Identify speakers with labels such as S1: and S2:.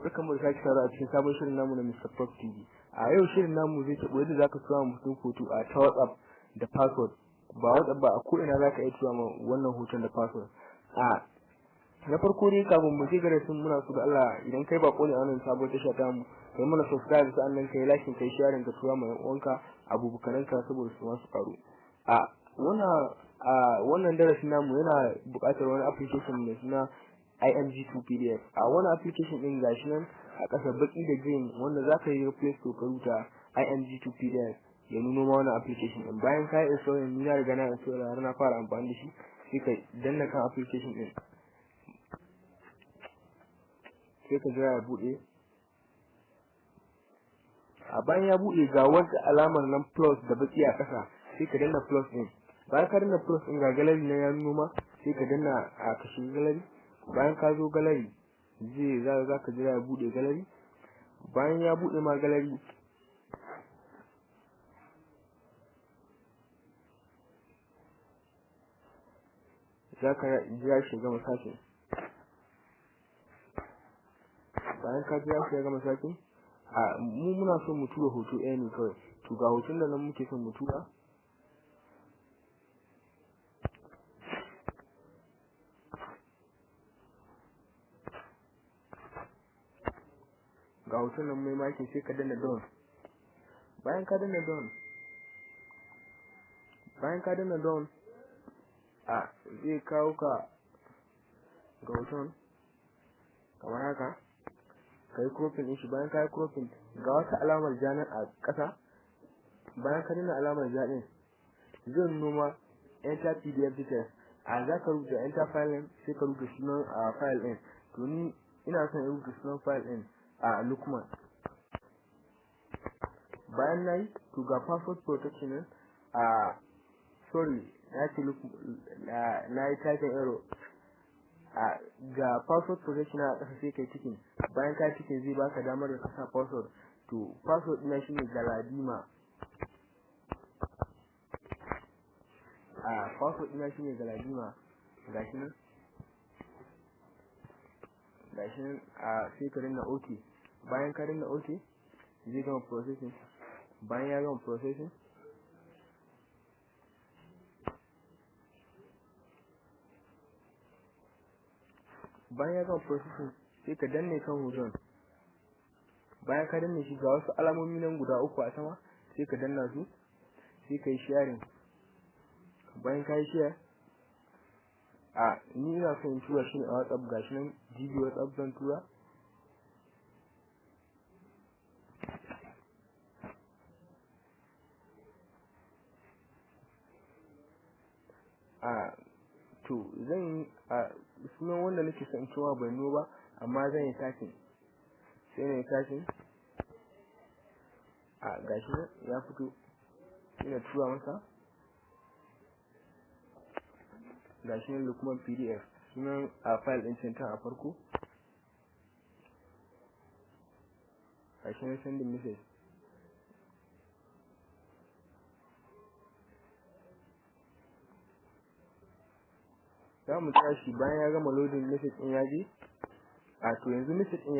S1: Barkanmu da sake saduwa a cikin sabon shirin namu na Mr. Prof TV. A yau shirin namu zai taɓo yadda zaka tura mutum hoto a ta WhatsApp da password. Ba WhatsApp ba, a ko ina zaka iya tura ma wannan hoton da password. A na farko dai, kafin mu je darasin, muna so da Allah idan kai bako ne a wannan sabon tasha ta mu, kai mana subscribe, sa'annan kai like, kai sharing, ka tura ma yan uwanka, abokananka, saboda su ma su karu. A wannan darasin namu yana buƙatar wani application mai suna IMG2 PDF. A wani application din, gashi nan a ƙasa baki da green, wanda zaka yi Play Store ka rubuta IMG2 PDF, ya nuno ma wannan application din. Bayan ka yi install, ni na riga na install har na fara amfani da shi, sai ka danna kan application din, sai ka jira ya bude. A bayan ya bude, ga wata alamar nan plus da baki a ƙasa, sai ka danna plus din. Bayan ka danna plus din, ga gallery na ya nuno ma, sai ka danna a ka shiga gallery. Bayan ka zo gallery, zai za ka jira ya bude gallery. Bayan ya bude ma gallery, za ka jira shi gama searching. Bayan ka jira shi ya gama searching, a mu muna son mu tura hoto ɗaya ne kawai. To, ga hoton da nan muke son mu tura. Ga hoton nan mai marking, sai ka danna done. Bayan ka danna done, a zai kawo ka ga hoton kamar haka. Ka yi cropping din shi. Bayan ka yi cropping, ga wata alamar ja nan a ƙasa. Bayan ka danna alamar ja din, zai nuno ma enter PDF details. A za ka rubuta enter file name, sai ka rubuta sunan a file din. To, ni ina son in rubuta sunan file din a Lukman. Bayan na yi, to ga password protection nan. A sorry, na ce na yi typing error. A ga password protection a ƙasa, sai kai ticking. Bayan ka ticking, zai baka damar da ka sa password. To, password ɗina shine Galadima. A password ɗina shine Galadima, gashi nan, gashi nan. A sai ka danna OK. Bayan ka danna OK, zai gama processing. Bayan ya gama processing, sai ka danne kan hoton. Bayan ka danne shi, ga wasu alamomi nan guda uku a sama, sai ka danna su, sai ka yi sharing. Bayan ka yi share, a ni ina son in tura shi ne a WhatsApp. Gashi nan GB WhatsApp zan tura. A to, zan yi a sunan wanda nake son tura bai nuno ba, amma zan yi typing, sai na yi typing. A gashi nan ya fito, sai na tura masa. Gashi nan Lukman PDF, sunan a file din can a farko. Gashi nan, sending message. Za mu tashi bayan ya gama loading message din ya je. A to, yanzu message din